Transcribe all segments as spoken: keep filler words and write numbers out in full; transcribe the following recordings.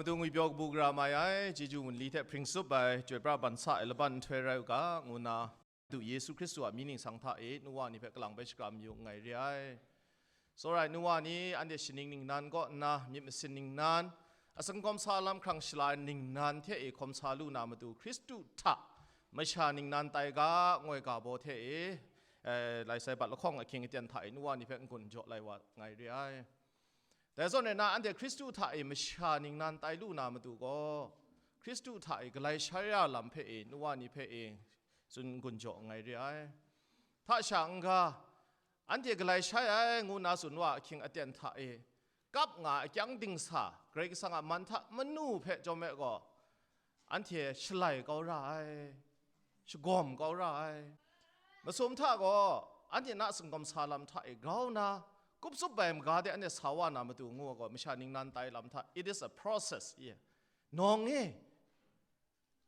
Madu ngwipyaw kabu gara mai ai, chyeju ngunli hte hpring tsup ai, chyoi pra ban sa ai laban nhtoi rai u ga, ngu nna, Madu Yesu Hkristu a mying ningsang hta e, nu wa ni hpe kalang bai shakram yu nngai re ai. Tsawra ai nu wa ni, anhte shaning ningnan kaw nna, myit masin ningnan, atsang kawmsa lam hkrang shala ai ningnan hte e hkawm sa lu na matu, Hkristu hta masha ningnan tai ga, ngoi ga baw hte e, eh, lai sai bat lahkawng ahkying aten hta e, nu wa ni hpe n-gun jaw lai wa nngai re ai. Dai zawn e na, anhte Hkristu hta e masha ningnan tai lu na matu gaw, Hkristu hta e galai shai ya lam hpe e, nu wa ni hpe e, tsun n-gun jaw nngai re ai. Hta sha n-ga, anhte galai shai ai ngu nna tsun wa ahkying aten hta e, kap nga ai akyang dingsa, Karai Kasang a man hta manu hpe chyawm e gaw, anhte shalai kau ra ai, shagawm kau ra ai. Masum hta gaw, anhte na singkawm sa lam hta e grau nna, kup tsup ai maga de anhte sa wa na matu ngu ai gaw, masha ningnan tai lam hta, it is a process, ye. Nawng e,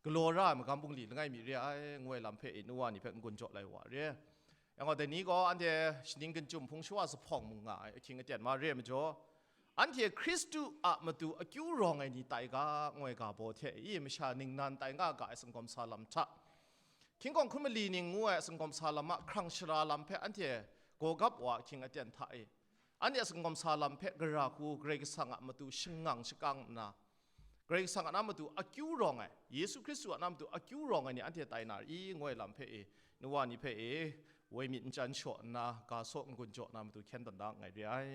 galaw ra ai magam bungli langai mi re ai, ngu ai lam hpe e, nu wa ni hpe n-gun jaw lai wa re. Yang gaw, dai ni gaw anhte shaning gun chyum hpung shawa zuphpawng mung nga ai ahkying aten ma re ai majaw, anhte Hkristu a matu akyu rawng ai ni tai ga, ngu ai ga baw hte e, masha ningnan tai nga ga ai singkawm sa lam hta, hkying hkawng hkun mali ning ngu ai singkawm sa lam a hkrang shara lam hpe anhte gaw gap wa ahkying aten hta e, anhte a singkawm sa lam hpe gara hku Karai Kasang a matu shangang shakang nna, Karai Kasang a na matu akyu rawng ai, Yesu Hkristu a na matu akyu rawng ai ni anhte tai na i, ngu ai lam hpe e, nu wa ni hpe e, woi myit n chyan shaw nna, ga saw n-gun jaw na matu hkyen dan da nngai re ai.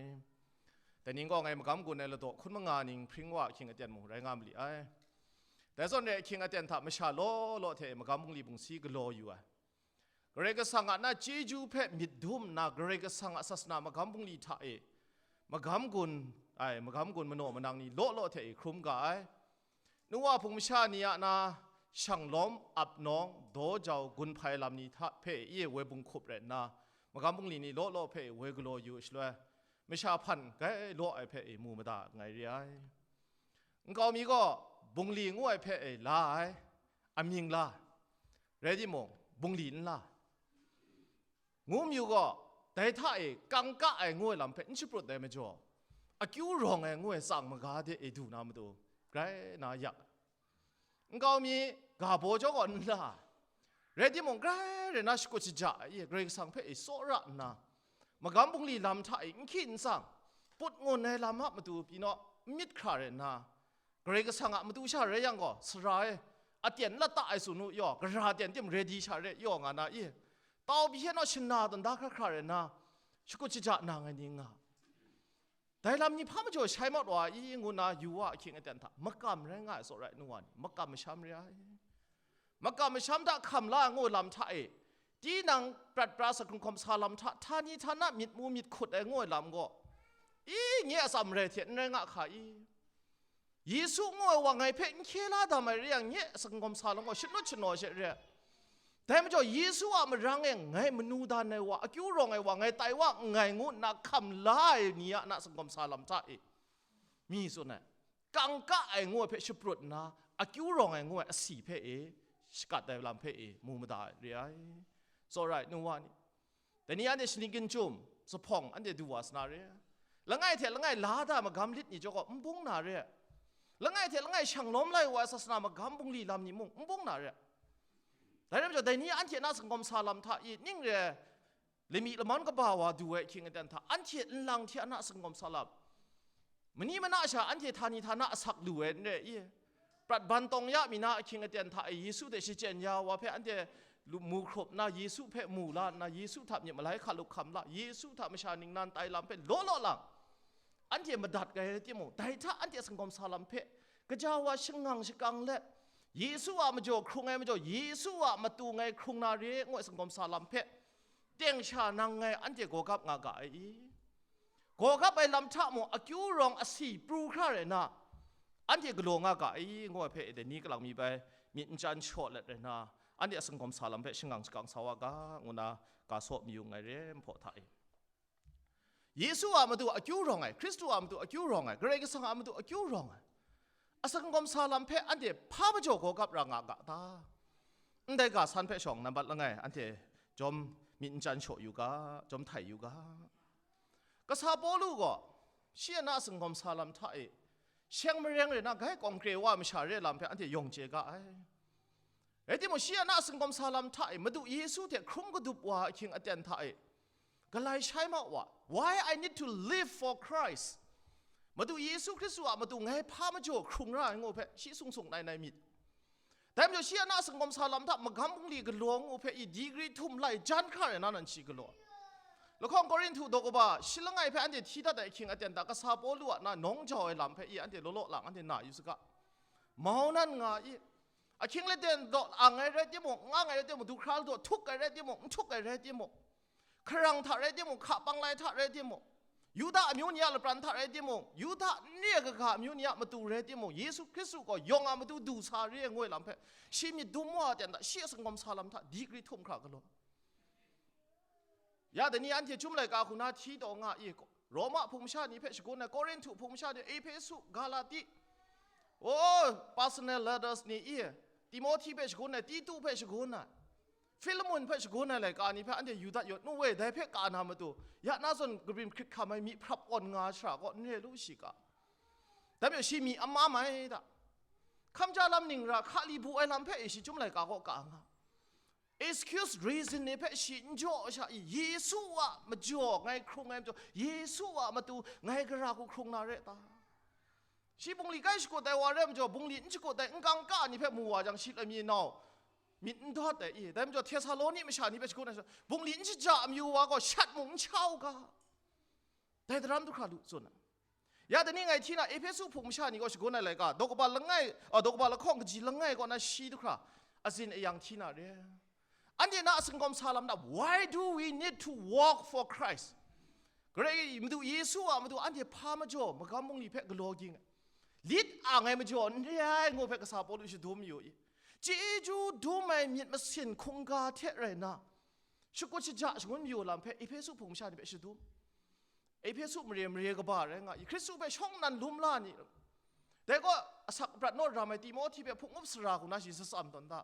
Dai ning gaw ngai magam gun ai ladaw hkun manga ning hpring wa ahkying aten mung rai nga ma li ai. Dai zawn re ahkying aten hta masha law law hte e magam bungli bungsi galaw yu ai. Karai Kasang a na chyeju hpe myit dum nna, Karai Kasang a sasana magam bungli hta e magam gun, ai, magam gun manaw manang ni law law hte e hkrum ga ai. Nu wa hpung masha ni a na shanglawm, ap nawng, daw jau, gun hpai lam ni hta hpe e woi bunghkup rai nna, magam bungli ni law law hpe e woi galaw yu ai shaloi, masha hpan gai law ai hpe e mu mada nngai re ai. Nkau mi gaw bungli ngu ai hpe e la ai, amying la, rai timung, bungli n la. Ngu mayu gaw, dai hta e kangka ai ngu ai lam hpe n shaprut ai majaw, akyu rawng ai ngu ai tsang maga de e du na matu, grai na yak. Nkau mi ga baw jaw gaw n la, rai timung, grai rai na shakut shaja ai, Karai Kasang hpe e tsawra nna, magam bungli lam hta e n hki n tsang, put ngun ai lam a matu pyi naw, n myit hkra rai nna, Karai Kasang a matu sha rai yang gaw, sara e, aten lata ai tsun u yaw, gara aten tim ready sha re yaw nga na i, tau pyi hte naw shana tawn da hkra hkra rai nna, shakut shaja na ngai ni nga. Dai lam ni hpa majaw shai mat wa i, ngu nna yu wa ahkying aten hta, makam rai nga ai tsawra ai nu wa ni, makam masham re ai. Makam masham hta hkam la ai ngu lam hta e, tinang prat pra sa hkrung hkawm sa lam hta, htani htana myit mu myit hkut ai ngu ai lam gaw, i, nye a tsamrai hte n rai nga hka i? Yesu ngu ai wa ngai hpe n hkye la dam ai re yang, nye a singkawm sa lam gaw shanut shanaw she re. Dai majaw, Yesu a marang e ngai manu dan ai wa, akyu rawng ai wa, ngai tai wa nngai ngu nna hkam la ai ni a na singkawm sa lam hta e, mi tsun ai, kangka ai ngu ai hpe shaprut nna, akyu rawng ai ngu ai asi hpe e, shakat ai lam hpe e, mu mada ai re ai. Tsawra ai nu wa ni, dai ni anhte shaning gun chyum, zuphpawng anhte du wa sa na re. Langai hte langai la da magam lit ni jaw gaw n bung na re. Langai hte langai shang lawm lai wa ai sasana magam bungli lam ni mung n bung na re. Dai rai majaw, dai ni anhte na singkawm sa lam hta i, ning re, lami laman kaba wa du ai ahkying aten hta, anhte nlang hte a na singkawm sa lam, mani mana sha anhte htani htana asak lu ai n re i? Prat ban tawng ya mi na ahkying aten hta e Yesu hte shachyen ya wa hpe anhte lu-, mu hkrup nna, Yesu hpe mu la nna, Yesu hta myit malai hkalup hkam la, Yesu hta masha ningnan tai lam hpe law law lang, anhte madat ai rai timung, dai hta anhte a singkawm sa lam hpe gaja wa shangang shakang let, Yesu a majaw hkrung ai majaw, Yesu a matu ngai hkrung na re ngu ai singkawm sa lam hpe teng sha nang ngai anhte gawgap nga ga ai i? Gawgap ai lam hta mung akyu rawng asi pru hkra rai na, anhte galaw nga ga ai ngu ai hpe dai ni kalang mi bai myit n chyan shaw let rai na, anhte a singkawm sa lam hpe shangang shakang sa wa ga, ngu na ga saw mayu nngai re, nhpaw hta e. Yesu a matu akyu rawng ai, Hkristu a matu akyu rawng ai, Karai Kasang a matu akyu rawng ai, a singkawm sa lam hpe anhte hpa majaw gawgap ra nga ga ta? Ndai ga san hpe shawng nambat langai anhte jawm myit n chyan shaw yu ga, jawm htai yu ga. Kasa Pawlu gaw, shi a na singkawm sa lam hta e, sheng mareng rai na, gai kawng kre wa masha re lam hpe anhte yawng chye ga ai. Rai timung, shi a na singkawm sa lam hta e, Madu Yesu hte hkrum kadup wa ahkying aten hta e, galai shai mau wa, "Why I need to live for Christ?" Madu Yesu Hkristu a matu ngai hpa majaw hkrung ra ai ngu hpe, shi sung sung nai nai myit. Dai majaw, shi a na singkawm sa lam hta magam bungli galaw ngu hpe i, digri htum lai jan hkra rai na nan shi galaw. Lahkawng Korinhtu daw kaba shi langai hpe anhte hti dat ai ahkying aten hta, kasa Pawlu a na nawng jau ai lam hpe i, anhte law law lang anhte na yu saga. Mau nan nga i, ahkying laden daw ang ai rai timung, n ang ai rai timung, du hkra daw htuk ai rai timung, n htuk ai rai timung, hkarang hta rai timung, hka panglai hta rai timung, Yuda amyu ni a lapran hta rai timung, Yuda n re ai kaga amyu ni a matu rai timung, Yesu Hkristu gaw yawng a matu du sa re ai ngoi lam hpe shi myit dum wa ai ten hta, shi a singkawm sa lam hta digri htum hkra galaw. Ya dai ni anhte chyum laika hku na hti taw nga i, Roma hpung masha ni hpe shagun ai, Korinhtu hpung masha ni, Ehpesu, Galati, o, personal letters ni i, Timohti hpe shagun ai, Titu hpe shagun ai, Filemon hpe shagun ai laika ni hpe anhte yu dat yaw, nu we, dai hpe ka na matu, ya na zawn kabrim hkrit hkam ai myi hprap awn nga ai shara kaw n re lu shi ga. Dai majaw, shi myi amam ai da. Hkam ja lam ning ra, hka li bu ai lam hpe e shi chyum laika kaw ka nga. Excuse, reason ni hpe shi n jaw sha i, Yesu a majaw ngai hkrung ai majaw, Yesu a matu ngai gara hku hkrung na re ta? Shi bungli kai shakut ai wa re majaw, bungli n shakut ai n kang ka ni hpe mu wa jang, shi lami nau myit n dawt ai i. Dai majaw, Htesaloni masha ni hpe shakut ai sha, bungli n shaja amyu wa gaw, shat mung n shau ga. Dai daram du hkra lu tsun ai. Ya dai ni ngai hti na, Ehpesu hpung masha ni gaw shagun ai laika, daw kaba langai, a, daw kaba lahkawng kaji langai kaw na shi du hkra azin ayang hti na re. Anhte na a singkawm sa lam na, why do we need to walk for Christ? Karai Madu Yesu a matu anhte hpa majaw magam bungli hpe galaw ging ai, lit ang ai majaw n re ai ngu hpe kasa Pawlu shadum yu i. Chyeju dum ai myit masin hkungga hte rai na, shakut shaja shangun mayu lam hpe Ehpesu hpung masha ni hpe shadum. Ehpesu mare, mare kaba rai nga i, Hkristu hpe shawng nnan lum la ni, dai gaw asak aprat naw ram ai Timohti hpe hpung up sara hku na shi shatsam tawn da.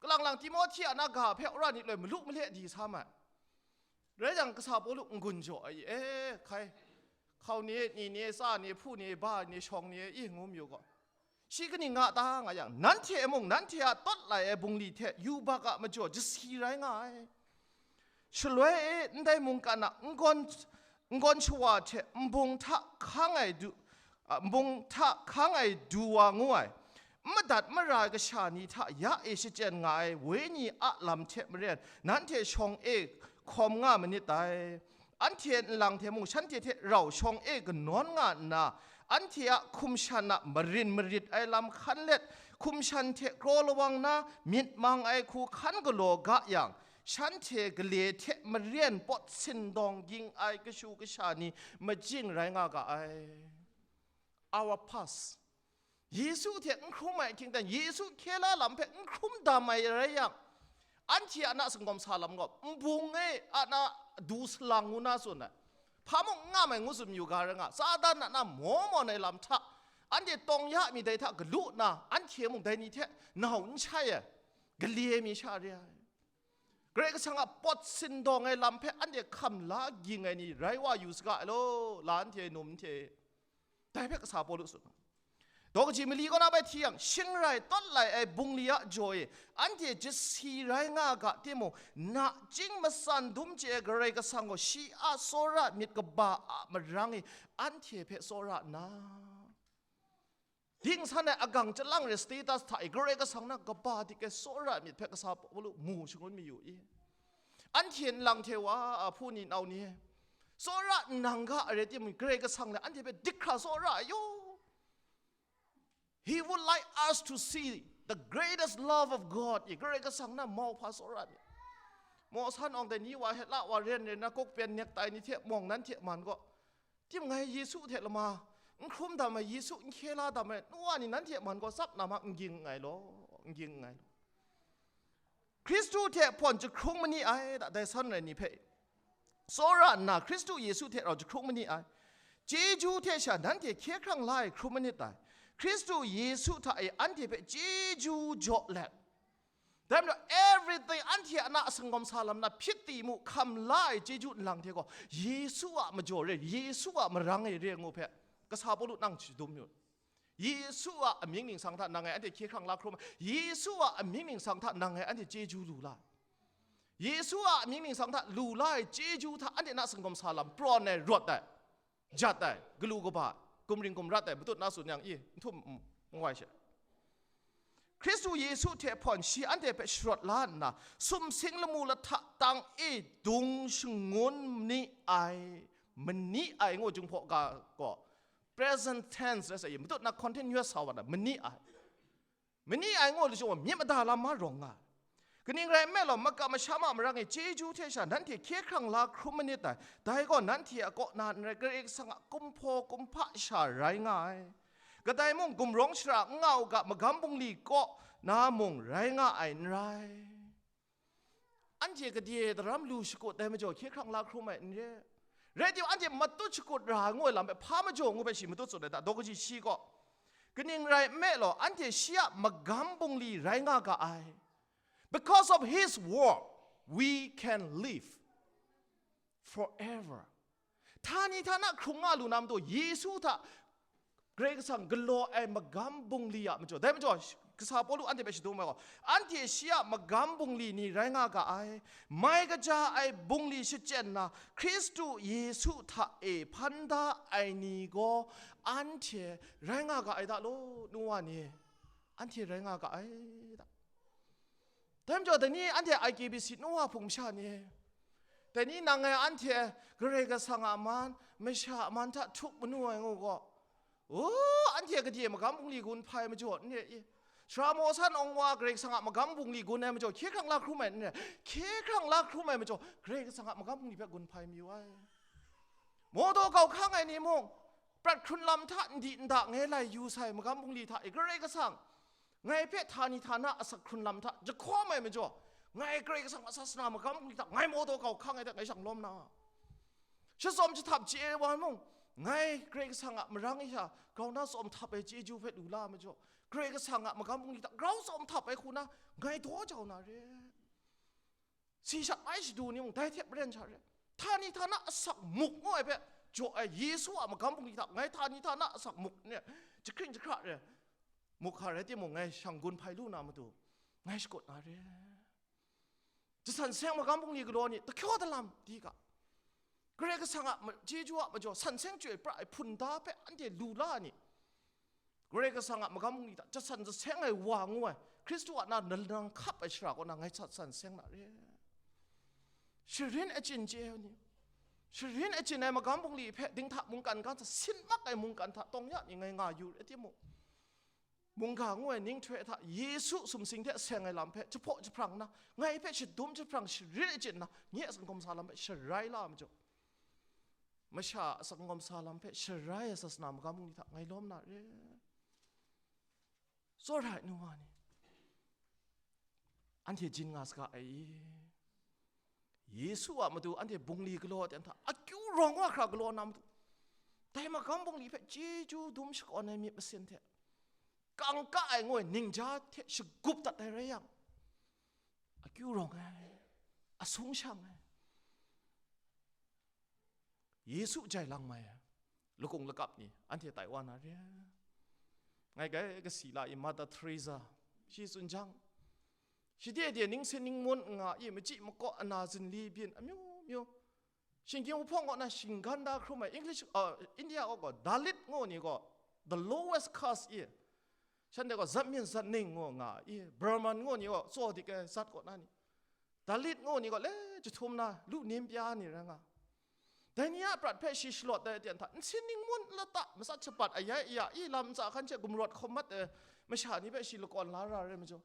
Kalang lang Timohti a na ga hpe wora ni loi malu male di sa ma ai. Rai jang, kasa Pawlu n-gun jaw ai, e, hkai, hkau ni, ni ni, tsa ni, hpu ni, ba ni, shawng ni, i ngu mayu gaw, shi kaning nga ta nga yang, nanhte mung nanhte a tawt lai ai bungli hte yubak a majaw jasi rai nga ai. Shaloi e, ndai mungkan a n-gawn, n-gawn shawa hte nbung hta hkang ai du, a, nbung hta hkang ai du wa ngu ai, n madat mara ai kasha ni hta ya e shachyen nga ai Wenyi a lam hte maren, nanhte shawng e hkawm nga manit dai. Anhte nlang hte mung shanhte hte rau shawng e kanawn nga nna, anhte a hkum shan a marin marit ai lam hkan let, hkum shan hte kraw lawang na myit mang ai hku hkan galaw ga yang, shanhte gale hte maren pawt sindawng ging ai kashu kasha ni majing rai nga ga ai. Our past. Yesu hte n hkrum ai hkying dan, Yesu hkye la lam hpe n hkrum dam ai rai yang, anhte a na singkawm sa lam gaw, nbung e a na du salang ngu na tsun ai, hpa mung n ngam ai ngu tsun yu ga rai nga, Satan a na maw mawn ai lam hta, anhte tawng ya mi dai hta galu nna, anhte mung dai ni hte nau n shai ai, gale mi sha re ai. Karai Kasang a pawt sindawng ai lam hpe anhte hkam la ging ai ni rai wa yu saga ai law, la anhte num hte. Dai hpe kasa Pawlu tsun. Daw kaji mali kaw na bai hti yang, shing rai tawt lai ai bungli a jaw e, anhte jasi rai nga ga timung, nachying matsan dum chye ai Karai Kasang gaw shi a tsawra myit kaba a marang e anhte hpe tsawra nna, dingsan ai agang chyalang re status hta e Karai Kasang na kaba dik ai tsawra myit hpe kasa Pawlu mu shangun mayu i. Anhte nlang hte wa a hpu ni nau ni, tsawra nnang ga ai rai timung, Karai Kasang le anhte hpe dik hkra tsawra ai yaw. He would like us to see the greatest love of God. I Karai Kasang na mauhpa tsawra myit. Mawsan awng dai ni wa hte la wa ren ren na kukpen nek tai ni hte mawng nan hte man gaw, tim ngai Yesu hte lama, n hkrum dam ai Yesu n hkye la dam ai, nu wa ni nan hte man gaw tsap na ma n ging nngai law, n ging nngai law. Hkristu hte hpawn jahkrung mani ai, da, dai san rai ni hpe tsawra nna, Hkristu Yesu hte rau jahkrung mani ai. Chyeju hte sha nanhte hkye hkrang la ai hkrum manit dai. Hkristu Yesu hta e anhte hpe chyeju jaw let, dai majaw, everything, anhte a na a singkawm sa lam na hpyit ti mu, hkam la ai chyeju nlang hte gaw, Yesu a majaw re, Yesu a marang e re ngu hpe, kasa Pawlu nang shadum yu. Yesu a amying ningsang hta nang ngai anhte hkye hkrang la hkrum ai, Yesu a amying ningsang hta nang ngai anhte chyeju lu la ai. Yesu a amying ningsang hta lu la ai chyeju hta anhte na singdawm sa lam prawn ai, rawt ai, jat ai, galu kaba, gumring gumrat ai, matut na tsun yang i, n htum n wai she. Hkristu Yesu hte hpawn shi anhte hpe sharawt la nna, sumsing lamu lahta tang e dung shangun ni ai, mani ai ngu Jinghpaw ga gaw, present tense rai sa i, matut na continuous sa wa na, mani ai. Mani ai ngu lachyum myit mada lam ma rawng nga ai. Kaning rai nme law, makam masham a marang e chyeju hte sha nanhte hkye hkrang la hkrum manit dai. Dai gaw nanhte a kaw na n rai, Karai Kasang a kumhpaw kumhpa sha rai nga ai. Kadai mung gumrawng shara n nga u ga, magam bungli kaw na mung rai nga ai n rai. Anhte gade daram lu shakut ai majaw hkye hkrang la hkrum ai n re. Rai timung, anhte matut shakut ra ai ngu ai lam hpe hpa majaw ngu hpe shi matut tsun ai ta, daw kaji shi gaw, kaning rai nme law, anhte shi a magam bungli rai nga ga ai. Because of his work, we can live forever. Htani htana hkrung nga lu na matu, Yesu hta Karai Kasang galaw ai magam bungli a majaw, dai majaw, kasa Pawlu anhte hpe shadum ai gaw, anhte shi a magam bungli ni rai nga ga ai, mai kaja ai bungli shachyen na, Hkristu Yesu hta e hpan da ai ni gaw anhte rai nga ga ai da law, nu wa ni, anhte rai nga ga ai da. Dai majaw, dai ni anhte I K B C nu wa hpung masha ni, dai ni nang ngai anhte Karai Kasang a man, masha a man hta htup manu ai ngu gaw, u, anhte gade magam bungli gun hpai majaw n re i? Sara maw san awng wa Karai Kasang a magam bungli gun ai majaw, hkye hkrang la hkrum ai n re, hkye hkrang la hkrum ai majaw, Karai Kasang a magam bungli hpe gun hpai mayu ai. Mawdaw kau hkang ai ni mung, prat hkrun lam hta n di n da ngai lai yu sai magam bungli hta e, Karai Kasang ngai hpe htani htana asak hkrun lam hta jahkawm ai majaw, ngai Karai Kasang a sasana magam bungli hta ngai mawdaw kau hkang ai hte ngai shang lawm na. Shatsawm jahtap chye ai wa mung, ngai Karai Kasang a marang e sha grau na tsawm htap ai chyeju hpe lu la ai majaw, Karai Kasang a magam bungli hta grau tsawm htap ai hku na ngai daw jau na re. Si shat mai shadu ni mung dai hte maren sha re. Htani htana asak muk ngu ai hpe jaw ai Yesu a magam bungli hta ngai htani htana asak muk ni jahkring jahkra re. Muk hka rai timung, ngai shang gun hpai lu na matu, ngai shakut na re. Jasan seng magam bungli galaw ni, tahkyaw dalam di ga. Karai Kasang a ma-, chyeju a majaw san seng chyoi pra ai hpun da hpe anhte lu la ni. Karai Kasang a magam bungli hta jasan jaseng ai wa ngu ai, Hkristu a na nlang hkap ai shara kaw na ngai sat san seng na re. Sharin achyin chye ai ni, sharin achyin ai magam bungli hpe dinghta mungkan ga hta, sin mak ai mungkan hta tawng ya ni ngai nga yu rai timung, mungga ngu ai ninghtoi hta Yesu sumsing hte seng ai lam hpe jahpaw jahprang nna, ngai hpe shadum jahprang sharin achyin nna, nye a singkum sa lam hpe sharai la ai majaw, masha a singkum sa lam hpe sharai ai sasana magam bungli hta ngai lawm na re. Tsawra ai nu wa ni, anhte jin nga saga ai i? Yesu a matu anhte bungli galaw ai ten hta, akyu rawng wa hkra galaw na matu, dai magam bungli hpe chyeju dum shakawn ai myit masin hte, kangka ai ngu ai ningja hte shagup dat ai rai yang, akyu rawng ai, asung shang ai, Yesu jai lang mai ai lakung lakap ni anhte tai wa na re. Ngai kai kasi la i, Mother Teresa, shi tsun jang, shi de de ningsin ningmun n nga i, machyi makaw, ana zinli byin, amyu myu, shinggyim hpawng kaw na shinggan da hkrum ai, English, uh, India kaw gaw Dalit ngu ni gaw the lowest caste i, shanhte gaw zatmyin zatning ngu nga i, Brahman ngu ni gaw tsaw dik ai zat kaw na ni, Dalit ngu ni gaw le jahtum na lu nim pya ni rai nga. Dai ni a prat hpe shi shalawt ai aten hta, nsin ningmun lata, matsat shapat, ayai aya, i lam ntsa hkan hte gumrawt hkawm mat ai masha ni hpe shi lakawn la ra ai majaw,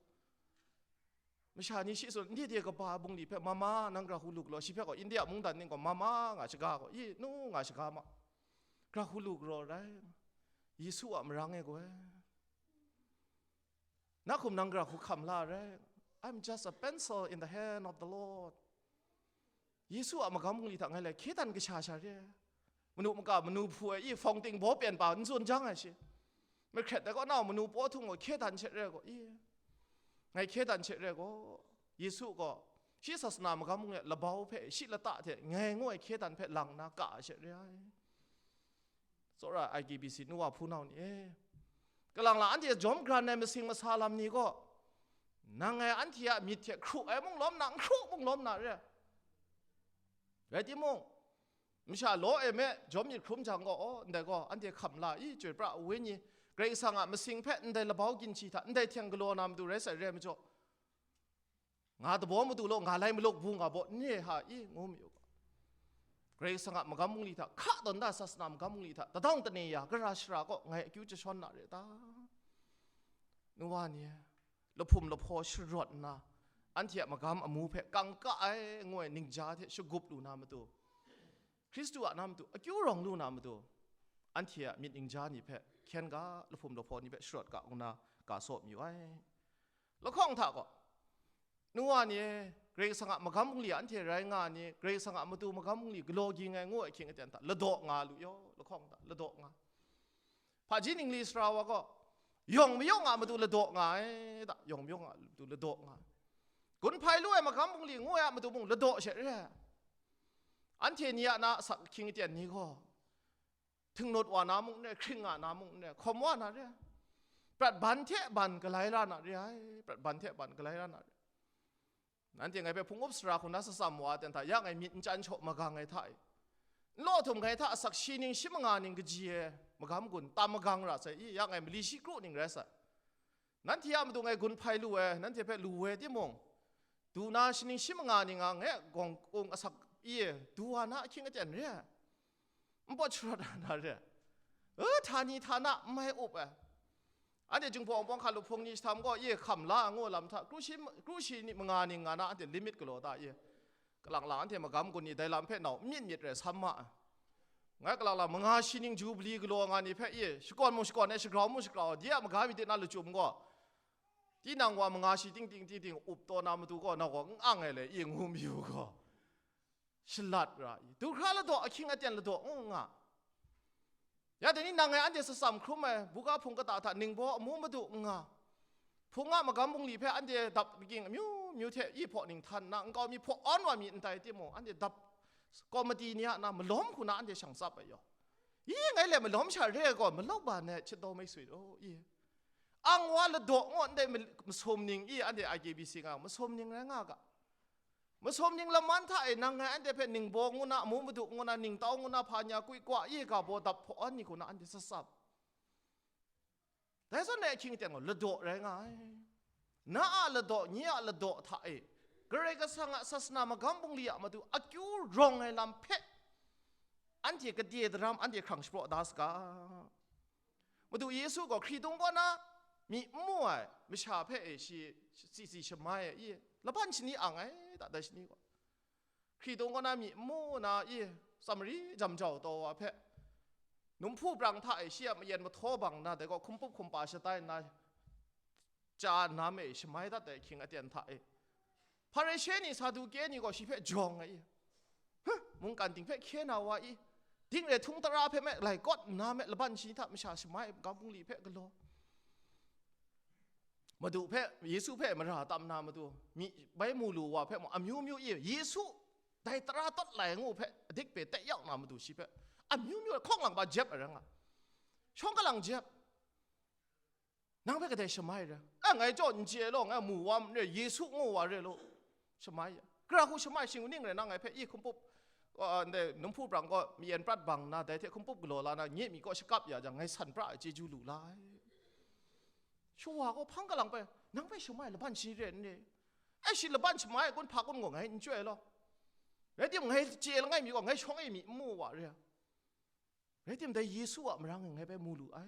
masha ni shi tsun, India de kaba bungli hpe, "Mama, nang gara hku lu galaw," shi hpe gaw, India mungdan ning gaw, "Mama," nga shaga gaw, "I, nu," nga shaga ma. Gara hku lu galaw rai, Yesu a marang e gaw, na hkum nang gara hku hkam la rai? I'm just a pencil in the hand of the Lord. Yesu a magam bungli hta ngai lai hkye dan kasha sha re. Manu maka, manu hpu ai, i, fawng ting baw pyen pa n tsun jang ai shi. Mahkret ai kaw, nau manu paw htung gaw hkye dan hte re gaw, i, ngai hkye dan hte re gaw, Yesu gaw shi sasana magam bungli a labau hpe, shi lata hte ngai ngu ai hkye dan hpe lang nna ka ai hte re ai. Tsawra ai I K B C nu wa hpunau ni e, Kalang lang anhte jawm gran ai masing masa lam ni gaw, nang ngai anhte a myit hte hkru ai mung lawm na, n hkru mung lawm na re. Rai timung, masha law e me jawm myit hkrum jang gaw, aw, ndai gaw anhte hkam la i, chyoi pra ai wenyi, Karai Kasang a masing hpe ndai labau ginchyi hta, ndai htiang galaw na matu rai sai re ai majaw, nga dabaw madu law, nga lai maluk bu nga baw, n re ha i, ngu mayu ga. Karai Kasang a magam bungli hta, hka tawn da sasana magam bungli hta, tadang tane ya, gara shara kaw ngai akyu jashawn na re ta? Nu wa ni e, lahpum lahpaw sharawt nna, anhte a magam amu hpe kangka ai ngu ai ningja hte shagup lu na matu, Hkristu a na matu akyu rawng lu na matu, anhte a myit ningja ni hpe hkyen ga, lahpum lahpaw ni hpe sharawt ga ngu na ga saw mayu ai. Lahkawng hta gaw, nu wa ni e, Karai Kasang a magam bungli anhte rai nga ni, Karai Kasang a matu magam bungli galaw ging ai ngu ai hkying aten hta ladaw nga lu yaw, lahkawng hta ladaw nga. Hpaji ningli sara wa gaw, yawng mayawng a matu ladaw nga ai ta, yawng mayawng a matu ladaw nga ai. Gun hpai lu ai magam bungli ngu ai a matu mung ladaw she re ai. Anhte ni a na asak ahkying aten ni gaw, htingnaut wa na mung n re, hkring nga na mung n re, hkawm wa na re ai. Prat ban hte ban galai la na re ai, prat ban hte ban galai la na re ai. Nanhte ngai hpe hpung up sara hku na satsam wa ai ten hta, ya ngai myit n chyan shaw magang ai hta e, n law htum ngai hta asak shi ning shi manga ning kaji e magam gun tam magang ra sai i, ya ngai mali shi kru ning rai sai. Nanhte a matu ngai gun hpai lu ai, nanhte hpe lu ai timung, du na shi ning shi manga ning a ngai gawng kung asak i e, du wa na ahkying aten re ai. Npawt sharawt na na re ai. E, htani htana n mai up ai. Anhte Jinghpaw Wunpawng hkalup hpung ni jahtam gaw, ye hkam la ngu lam hta, kru shi, kru shi ni manga ning nga na anhte limit galaw ta ye. Kalang lang anhte magam gun ni dai lam hpe nau n myit myit rai sam ma ai. Ngai kalang lang manga shi ning jubili galaw nga ni hpe ye, shakawn mung shakawn ai, shagrau mung shagrau ai, di a magam mi de na lachyum gaw, tinang wa manga shi ting ting ting ting up taw na matu gaw, nau gaw n ang ai le, ye ngu mayu gaw. Shalat ra i, du hkra ladaw, ahkying aten ladaw, ngu nga. Ya dai ni nang ngai anhte satsam hkrum ai, buga hpung kata hta ningbaw amu madu n nga. Hpung a magam bungli hpe anhte dap kagying amyu myu hte i hpaw ning htan nna, nkau mi hpaw awn wa mi ndai timung, anhte dap komiti ni a na malawm hku na anhte shang tsap ai yaw. I ngai le malawm sha re ai gaw, malau ba ne chit daw mai sui daw i. Ang wa ladaw ngu ndai mal-, masum ning i anhte I K B C nga, masum ning rai nga ga. Masum ning laman hta e nang ngai anhte hpe ningbaw ngu na, amu madu ngu na, ningtau ngu na, hpa nya kui kwa, i ga baw dap hpaw an ni hku na anhte satsap. Dai zawn dai ahkying aten gaw ladaw rai nga ai. Na a ladaw, nye a ladaw hta e, Karai Kasang a sasana magam bungli a matu akyu rawng ai lam hpe, anhte kade daram, anhte hkrang shapraw da saga. Madu Yesu gaw hkritung kaw na myi n mu ai masha hpe e shi, shi, shi shamai ai, i laban shani ang ai, ta dai shani gaw. Hkritung kaw na myi n mu na, i Samari jamjau taw wa hpe, numhpu brang hta e shi a mayen mahtaw bang nna, dai gaw hkumpup hkumpa shatai nna, chya nna me shamai dat ai ahkying aten hta e, Hparishe ni, Saduke ni gaw shi hpe jawng ai i, huh, mungkan ting hpe hkye na wa i, ding re htung tara hpe me lai kawt nna me, laban shi hta masha shamai ai magam bungli hpe galaw. Madu hpe, Yesu hpe mara tam na matu, myi bai mu lu wa hpe mung amyu myu i, Yesu dai tara tawt lai ngu hpe adik pe tei yau na matu shi hpe amyu myu hkawng lang ba jep ai rai nga. Shawng kalang jep. Nang hpe kadai shamai re? E, ngai jaw n chye law, ngai mu wa n re, Yesu ngu wa re law, shamai ya. Gara hku shamai, shing ning rai na, ngai hpe i hkumpup, a, ndai numhpu brang kaw mayen prat bang nna, dai hte hkumpup galaw la na, nye myi kaw shakap ya jang, ngai san pra ai chyeju lu la ai. Shawa gaw hpang kalang bai, nang hpe shamai laban shi re n re? E, shi laban shamai ai kun hpa kun gaw ngai n chyoi law. Rai timung, ngai chye langai mi gaw, ngai shawng e myi n mu wa re. Rai tim, dai Yesu a marang e ngai bai mu lu ai.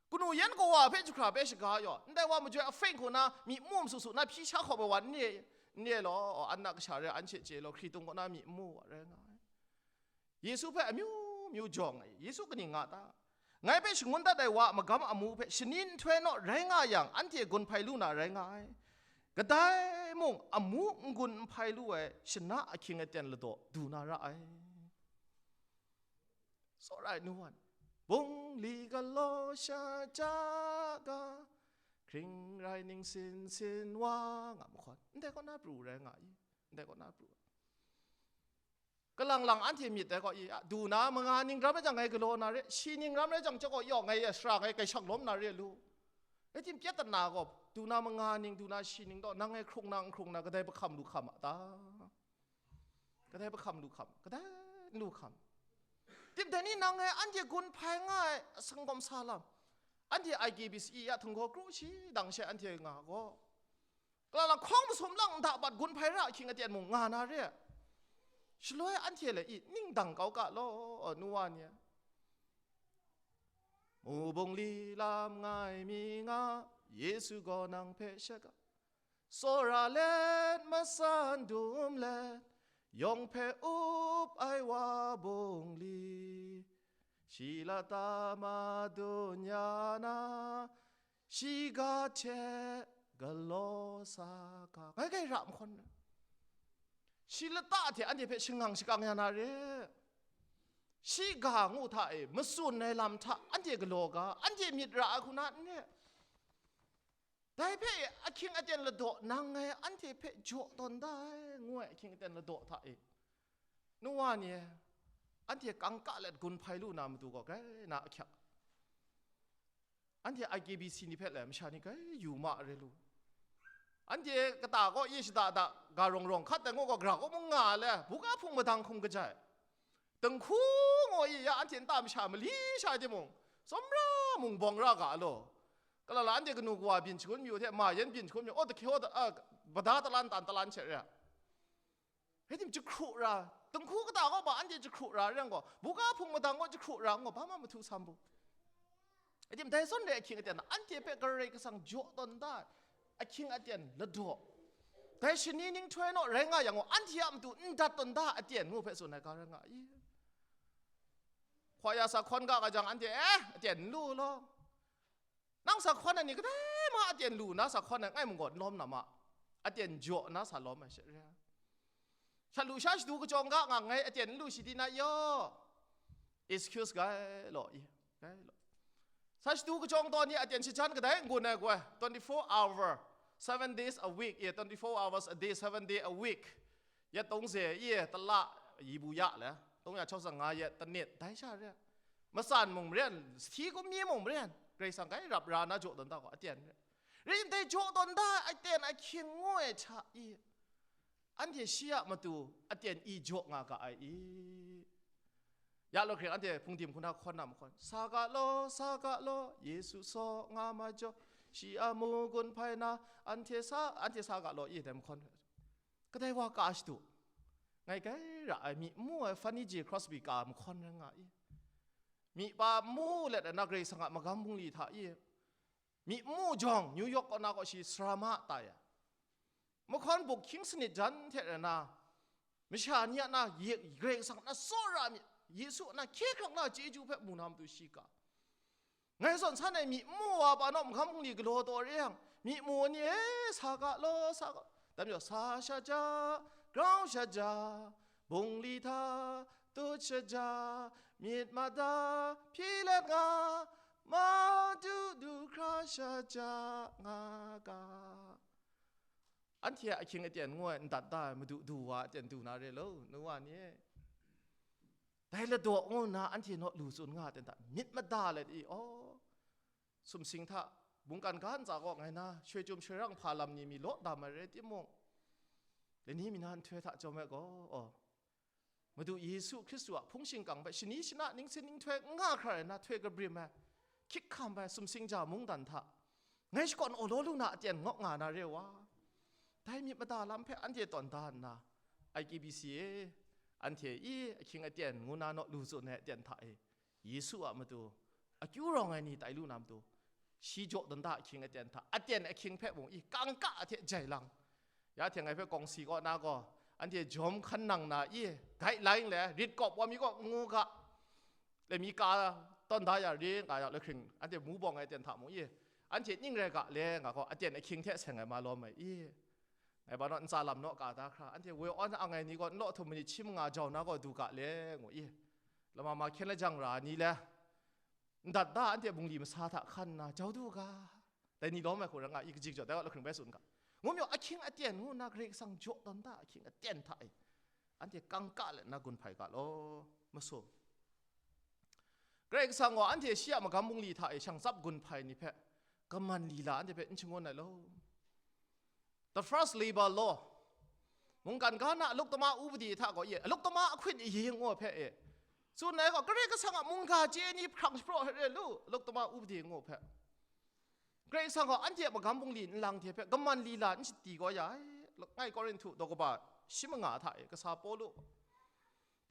Kanu yan kawa hpe jahkra bai shaga yaw, ndai wa majoi a feng hku na myi mu masu su na hpyi sha hkawm ai wa n re, n re law, an na kasha re, an she chye law, hkritung kaw na myi n mu wa rai nga ai. Yesu hpe amyu myu jawng ai, Yesu kaning nga ta? Ngai hpe shangun dat ai wa a magam amu hpe shani nhtoi naw rai nga yang, anhte gun hpai lu na rai nga ai. Kadai mung amu n-gun n hpai lu ai shana ahkying aten ladaw du na ra ai. Tsawra ai nu wan, bungli galaw sha ja ga, hkring rai ningsin sin wa nga mahkawn, ndai kaw na pru rai nga i, ndai kaw na pru. Kalang lang anhte myit dai gaw i, a, du na manga ning ram rai jang ngai galaw na re, shi ning ram rai jang chyawm gaw yawng ngai e, sara ngai, kai shang lawm na re lu. Rai tim, pyat dat na gaw, du na manga ning, du na shi ning gaw, nang ngai hkrung na, n hkrung na, kadai hpang lu hkam a ta? Kadai hpang lu hkam, kadai n lu hkam. Tim dai ni nang ngai anhte gun hpai nga ai sanggawm sa lam, anhte I K B C ya htunghkaw kru shi dang she anhte nga gaw, kalang lang hkawng masum lang nta bat gun hpai ra ahkying aten mung nga na re. Shaloi anhte le i ning dang kau ga law, nu wa ni e. Mu bungli lam ngai mi nga, Yesu gaw nang hpe shaka. Tsawra let, matsan dum let, yawng hpe up ai wa bungli, shi lata madun ya na, shi ga hte galaw sa ga, ngai gai ra mahkawn, shi lata hte anhte hpe shangang shakang ya na re. Shi ga ngu hta e, matsun ai lam hta anhte galaw ga, anhte myit ra ai hku na n re. Dai hpe ahkying aten ladaw nang ngai anhte hpe jaw tawn da ai, ngu ai ahkying aten ladaw hta e, nu wa ni e, anhte kangka let gun hpai lu na matu gaw grai na ahkyak. Anhte I K B C ni hpe le masha ni grai yu ma re lu. Anhte kata kaw ye shada da, ga rawng rawng hkat ai ngu gaw, gara kaw mung nga le, buga hpung madang hkum kajai. Dinghku ngaw i ya, anhte nta masha mali sha timung, tsawmra mung bawng ra ga law. Kalang lang anhte kanu kawa byin shangun mayu hte, ma yan byin shangun mayu, oh, dahkye, oh, da-, ah, bada talan tan talan she re. Rai tim, jahkru ra, dinghku kata kaw ba anhte jahkru ra re yang gaw, buga hpung madang kaw jahkru ra ngaw, ba ma mahtu sam bu. Rai tim, dai zawn re ahkying aten, anhte hpe Karai Kasang jaw tawn da ai ahkying aten ladaw. Dai shani ning htoi naw rai nga yang gaw, anhte a matu n dat tawn da ai aten ngu hpe tsun ai ga rai nga i? Hkawya sa hkawn ga ga jang, anhte, eh, aten n lu law. Nang sa hkawn ai ni kadai ma aten lu nna sa hkawn ai ngai mung gaw n lawm na ma, aten jaw nna sa lawm ai she re. Shat lu sha shadu kachyawng ga nga ngai aten n lu shi di na yaw? Excuse gai law i, gai law. Sa shadu kachyawng tawn ni aten shajan kadai n gun ai gaw, twenty-four hour, seven days a week, i, twenty-four hours a day, seven day a week. Yet tong ze i, tala, yi bu ya le, tong ya chawk tsang nga yet, tanit, dai sha re. Matsan mung maren, sahti gummi mung maren, Karai Kasang gai rap ra na jaw tawn da gaw, aten re. Rai tim, dai jaw tawn da ai aten ahkying ngu ai hta i, anhte shi a matu aten i jaw nga ga ai i? Ya law hkring, anhte hpungdim hku na hkawn na mahkawn, sa ga law, sa ga law, Yesu saw nga majaw, shi a mu gun hpai na, anhte sa, anhte sa ga law i, dai mahkawn. Kadai wa ka shadu, ngai gai ra ai, myi mu ai Fanny J Crosby ka mahkawn rai nga i? Myi pa mu let ai na Karai Kasang a magam bungli hta i? Myi mu jawng, New York kaw na kaw shi sara ma tai ya. Mahkawn buk hkying sanit jan hte rai na, masha ni a na ye, Karai Kasang na tsawra myit, Yesu a na hkye hkrang na chyeju hpe mu na matu shi ka. Ngai zawn san ai myi mu wa pa naw mahkam bungli galaw taw re yang, myi mu ni e, sa ga law, sa ga, dam jaw, sa sha ja, grau sha ja, bungli hta tut sha ja, myit mada hpyi let nga, ma du du hkra sha ja nga ga. Anhte a ahkying aten ngu ai n dat da ai madu du wa aten du na re lo, nu wa ni e. Dai ladaw ngu nna anhte naw lu tsun nga ai ten hta, myit mada let i, aw, sumsing hta, mungkan ga ntsa kaw ngai na, shoi chyum shoi rang hpa lam ni mi law dam ai rai timung, lani mi na nhtoi hta chyawm ai gaw, aw, Madu Yesu Hkristu a hpung shingkang hpe shani shana ningsin ninghtoi n nga hkra ai na htoi kabrim ai, hkyik hkam ai sumsing ja mungdan hta, ngai shakawn awlaw lu na aten ngawk nga na re wa. Dai myit mada lam hpe anhte tawn da nna, I K B C e, anhte i ahkying aten ngu na naw lu tsun ai aten hta e, Yesu a matu akyu rawng ai ni tai lu na matu, shi jaw dan da ahkying aten hta, aten ahkying hpe mung i kangka hte jai lang. Ya hte ngai hpe kawngsi kaw na gaw, anhte jawm hkan nang na i, guideline le rit kawp wa mi kaw n ngu ga, le mi ka tawn da ya ri nga ya le hkring, anhte mu bawng ai aten hta mung i, anhte ning rai ga le nga gaw, aten ahkying hte seng ai ma lawm ai i. Ngai ba naw ntsa lam naw ka da hkra, anhte woi awn ang ai ni gaw, nlaw htum manit shi manga jau na gaw du ga le, ngu i. Lama ma hkyen lajang ra ni le, n dat da anhte bungli masa hta hkan nna jau du ga, dai ni lawm ai hku ra nga i, kajik jaw, dai wa lahkring bai tsun ga. Ngu maw, ahkying aten ngu nna Karai Kasang jaw tawn da ahkying aten hta e, anhte kangka let na gun hpai ga law, masum. Karai Kasang gaw anhte shi a magam bungli hta e shang tsap gun hpai ni hpe, kaman lila anhte hpe n shangun ai law. The first labor law. Mungkan ga na aluk tama upadi hta gaw ye, aluk tama ahkun aye ngu hpe e. Tsun ai gaw, Karai Kasang a mungga chye ni hprang shapraw hte re lu, aluk tama upadi ngu hpe. Karai Kasang gaw anhte a magam bungli nlang hte hpe kaman lila n shadi gaw ya ai. Ngai Korinhtu daw kaba shi manga hta e, kasa Pawlu.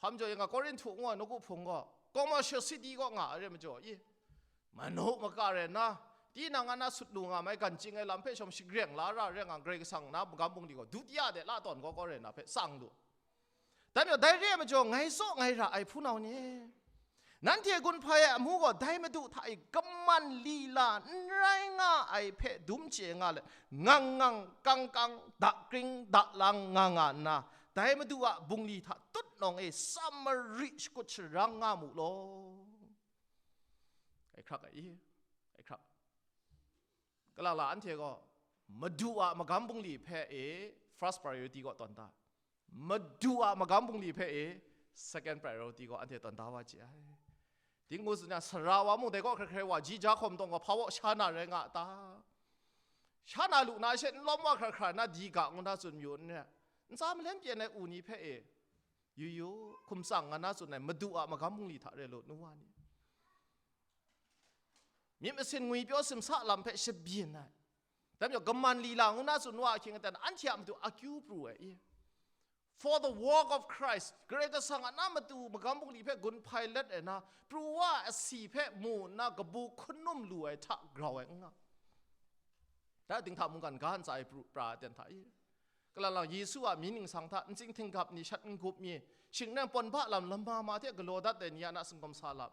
Hpam jaw yang a Korinhtu ngu ai nawku hpung gaw, commercial city kaw nga ai re majaw i, manu maka rai nna, tinang a na sut lu nga mai gan ching ai lam hpe shawng shagreng la ra rai nga, Karai Kasang na magam bungli gaw, dutiya de la tawn gaw kaw rai na hpe tsang lu. Dai majaw, dai re ai majaw, ngai tsaw ngai ra ai hpunau ni, nanhte gun hpai ai amu gaw, dai Madu hta e kaman lila n rai nga ai hpe dum chye nga let, ngang ngang kang kang, dakring dalang nga nga nna, dai Madu a bungli hta tut nawng e tsam mari shakut sharang nga mu law. Ai hkrak ai i, ai hkrak. Kalala anhte gaw Madu a magam bungli hpe e first priority gaw tawn da. Madu a magam bungli hpe e second priority gaw anhte tawn da wa chye ai. Ting ngu tsun yang, sara wa mung dai kaw hkrai hkrai wa, ji ja hkawm tawng gaw hpa waw sha na rai nga a ta? Sha na lu na she n lawm wa hkra hkra na di ga ngu na tsun mayu n re. Ntsa malem pyen ai u ni hpe e, yu yu, hkum tsang nga na tsun ai Madu a magam bungli hta re lu, nu wa ni. Myit masin ngwipyaw simsa lam hpe shabyin ai. Dai majaw, kaman lila ngu na tsun wa ahkying aten, anhte a matu akyu pru ai i. For the work of Christ, Karai Kasang a na matu magam bungli hpe gun hpai let ai na, pru wa asi hpe mu nna kabu hkun num lu ai hta grau ai n nga. Dai dinghta mungkan ga ntsa e pru pra ai ten hta i. Kalalang Yesu a mying ningsang hta ntsing htinggap ni, shat n-gup mi, shing n rai pawn ba lam lama ma hte galaw dat ai ni a na singkawm sa lam,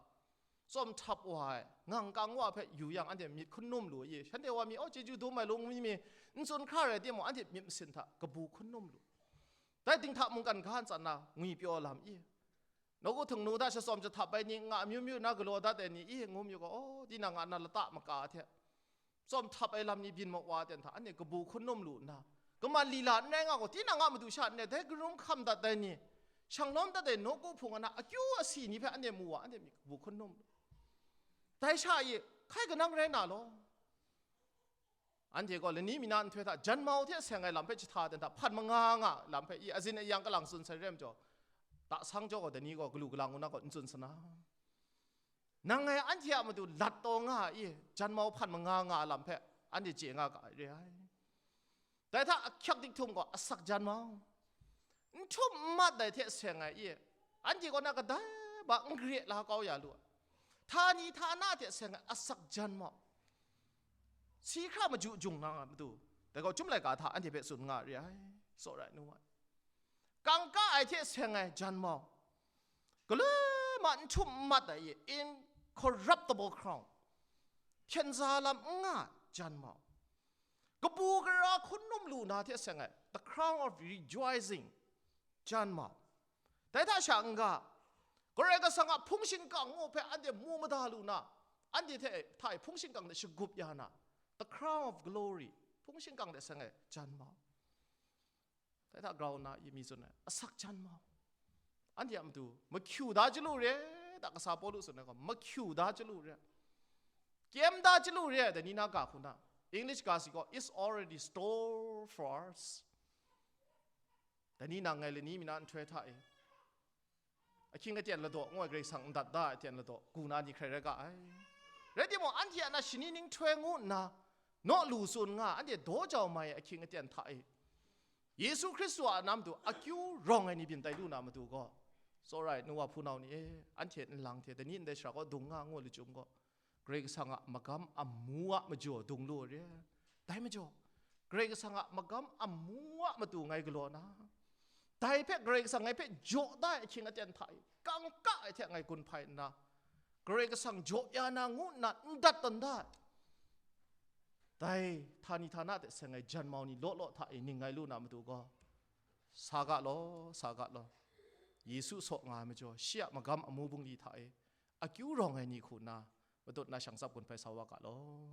tsawm htap wa ai, ngang kang wa hpe yu yang, anhte myit hkun num lu i, shanhte wa mi, "Aw, chyeju dum ai lung mi mi," n tsun hkra rai timung, anhte myit masin hta kabu hkun num lu. Dai dinghta mungkan ga ntsa na ngwipyaw lam i, nawku htingnu hta shatsawm jahtap ai ni, nga amyu myu na galaw dat ai ni i, ngu mayu gaw, aw, tinang a na lata maka hte tsawm htap ai lam ni byin maw wa ten hta, anhte kabu hkun num lu nna, kaman lila n rai nga gaw, tinang a matu sha n rai, dai karum hkam dat ai ni, shang lawm dat ai nawku hpung a na akyu asi ni hpe anhte mu wa, anhte myit kabu hkun num lu. Dai sha e, hkai kanang rai na law. Anhte gaw lani mi na nhtoi hta, janmau hte seng ai lam hpe jahta ten hta, hpan manga nga lam hpe i, azin ayang kalang tsun sai re ai majaw, tasang jaw gaw, dai ni gaw galu galang ngu na gaw n tsun sana. Nang ngai anhte a matu lat taw nga ai i, janmau hpan manga nga ai lam hpe anhte chye nga ga ai re ai. Dai hta ahkyak dik htum gaw, asak janmau, n htum n mat ai hte seng ai i, anhte kaw na kadai ba n gare la kau ya lu ai, htani htana hte seng ai asak janmau, si hkra maju jung na nga matu, dai gaw Chyum laika hta anhte hpe tsun nga re ai, tsawra ai nu ai. Kangka ai hte seng ai janmau, galoi ma n htum n mat ai, incorruptible crown, hpyen za lam n nga ai janmau, kabu gara hkun num lu na hte seng ai, the crown of rejoicing, janmau. Dai hta sha n-ga, Karai Kasang a hpung shingkang ngu hpe anhte mu mada lu na, anhte hte hta e hpung shingkang hte shagup ya na, the crown of glory, hpung shingkang hte seng ai janmau. Dai hta grau nna yami tsun ai, asak janmau. Anhte a matu mahkyu da chyalu re, da kasa Pawlu tsun ai gaw, mahkyu da chyalu re, kyem da chyalu re, dai ni na ga hku na, English ga si gaw, "It's already store for us." Dai ni na ngai lani mi na nhtoi hta e, ahkying aten ladaw ngu ai Karai Kasang n dat da ai aten ladaw, gu na ni hkrai rai ga ai. Rai timung, anhte a na shani ning htoi ngu nna, naw lu tsun nga, anhte daw jau mai ai ahkying aten hta e, Yesu Hkristu a na matu akyu rawng ai ni byin tai lu na matu gaw, tsawra ai nu wa hpunau ni e, anhte nlang hte dai ni ndai shara kaw dung nga ngu ai lachyum gaw, Karai Kasang a magam amu a majaw dung lu ai re. Dai majaw, Karai Kasang a magam amu a matu ngai galaw na, dai hpe Karai Kasang ngai hpe jaw da ai ahkying aten hta e, kangka ai hte ngai gun hpai nna, Karai Kasang jaw ya na ngu nna n dat tawn da ai, dai htani htana hte seng ai janmau ni law law hta e ning ngai lu na matu gaw, sa ga law, sa ga law. Yesu saw nga ai majaw, shi a magam amu bungli hta e akyu rawng ai ni hku nna, matut na shang tsap gun hpai sa wa ga law.